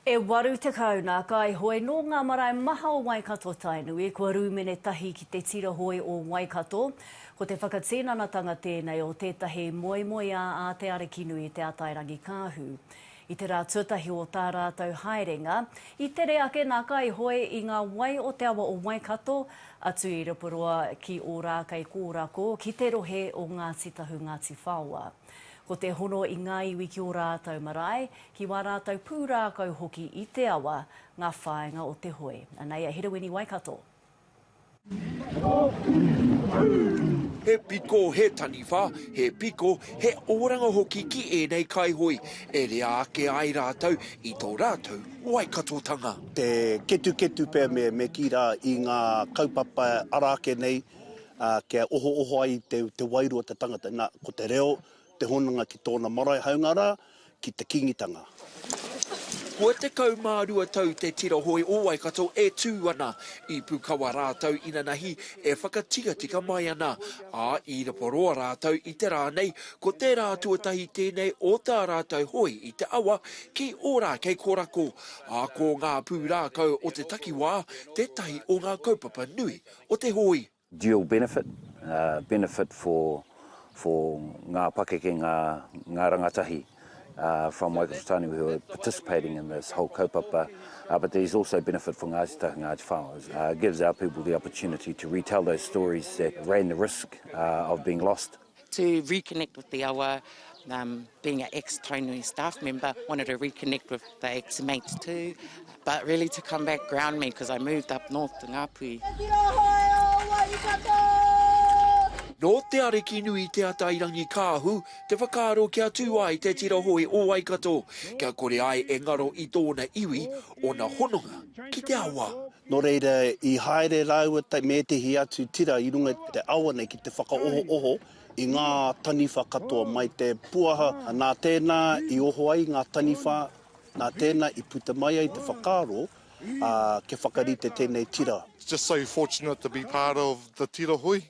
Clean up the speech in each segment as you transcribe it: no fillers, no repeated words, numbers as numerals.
E 80 nā kaihoe nō ngā marae maha o Waikato Tainui kua rūmene tahi ki te tira hoe o Waikato. Ko te whakatinanatanga tēnei o tētahi moemoeā a Te Arikinui Te Atairangikaahu. I te rā tuatahi o tā rātou haerenga, i tere ake nā kaihoe i ngā wai o te awa o Waikato, atu i Riporoa ki Ōrākei Kōrako ki te rohe o Ngāti Tahu Ngāti Whaoa. Ko te hono i ngā iwi ki ō rātou marae, ki wā rātou pūrākau hoki i te awa, ngā whāinga o te hoe. Anei a Herewini Waikato. He piko, he taniwha, he piko, he oranga hoki ki ēnei kaihoe, e rea ake ai rātou i tō rātou Waikatotanga. Te ketuketu pea me kī rā i ngā kaupapa ara ake nei, ā, kia ohooho ai te, te wairua o te tangata. Nā, ko te reo, te hononga ki tōna marae, hāunga rā, ki te Kīngitanga. Kua 12 tau te tira hoe o Waikato e tū ana. I Pūkawa rātou inanahi e whakatikatika mai ana, ā, i Reporoa rātou i te rā nei, ko te rā tuatahi tēnei o tā rātou hoe i te awa ki Ōrākei Korako, ā, ko ngā pūrākau o te takiwā tētahi o ngā kaupapa nui o te hoi. Dual benefit, benefit for for ngā pakeke, ngā, ngā rangatahi from Waikato Tainui who are participating in this whole kaupapa, but there's also benefit for Ngāti Tahu, Ngāti Whaoa. It gives our people the opportunity to retell those stories that ran the risk of being lost. To reconnect with the awa, um, being an ex-Tainui staff member, wanted to reconnect with the ex-mates too, but really to come back ground me because I moved up north to Ngāpuhi. Nō Te Arikinui Te Atairangikaahu te whakaaro kia tū ai te tira hoe o Waikato, kia kore ai e ngaro i tōna iwi ōna hononga ki te awa. Nō reira, i haere rāua me ētehi atu tira i runga i te awa nei ki te whakaohooho i ngā taniwha katoa mai te puaha. Nā tēnā i oho ai ngā taniwha, nā tēnā i puta mai ai te whakaaro, ā, kia whakarite tēnei tira. It's just so fortunate to be part of the tira hui.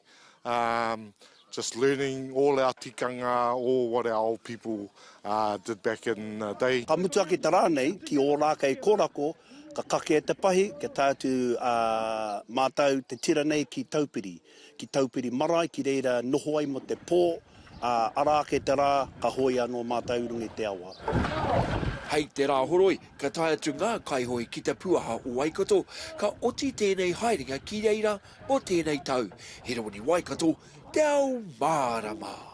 Um, just learning all our tikanga, all what our old people uh, did back in the day. Ka mutu ake te rā nei, ki Ōrākei Korako, ka kakea te pahi, kia tae atu a mātou te tira nei ki Taupiri, ki Taupiri marae, ki reira noho ai mo te pō, ā, ara ake te rā, ka hoe anō mātou i runga i te awa. Hei te Rāhoroi, ka tae atu ngā kaihoe ki te puaha o Waikato, ka oti tēnei haerenga ki reira Mō tēnei tau, he roni Waikato, Te Ao Mārama.